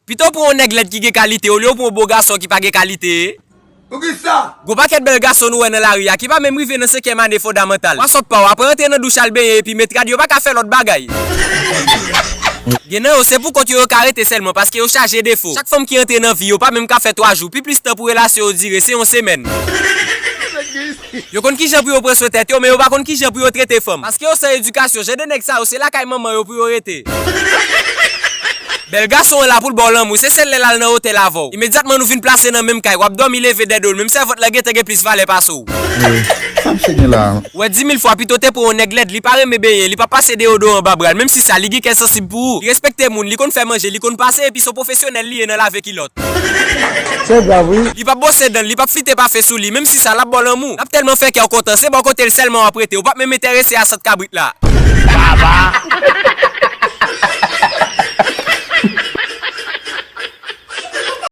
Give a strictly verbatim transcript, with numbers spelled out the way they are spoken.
Pito w pran yon nèg lèd ki gen kalite olye w pran yon bo gason ki pa gen kalite. Poukisa? Gwo pakèt bèl gason nou wè nan lari a ki pa menm rive nan senkyèm ane fondamantal. Pran sòk pa w, apre antre nan douch al benyen epi met rad, yo pa ka fè lòt bagay. Gen nan yo se pou kont yo yo ka rete sèlman paske yo chaje defo. Chak fanm ki antre nan vi yo pa menm ka fè twa jou, pi plis tan pou relasyon yo dire se yon semèn. Yo konn kijan pou yo pran swen tèt yo, men yo pa konn kijan pou yo trete fanm. Paske yo san edikasyon, jan de nèg sa yo se lakay manman yo pou yo rete. Bèl gason an la pou l ba w lanmou, se sèl lè l al nan otèl avè w. Imedyatman nou vin plase nan menm kay, w ap dòmi leve dèdo l, menm sèvant lan gentan gen plis valè pase w. Sa misye gen la? Ou wè, di mil fwa pito te pran yon nèg lèd, li pa renmen benyen, li p ap pase deyodoran anba bra l, menm si sa, li gen kè sansib pou ou. Li respekte moun, li konn fè manje, li konn pase, epi se yon pwofesyonèl li ye nan lave kilòt. Se grav, wi. Li p ap bwose dan l, li p ap flite pafen sou li, menm si sa, l ap ba w lanmou. L ap tèlman fè kè w kontan, se bò kote l sèlman w ap rete, ou p ap menm enterese a sant kabrit la. Baba!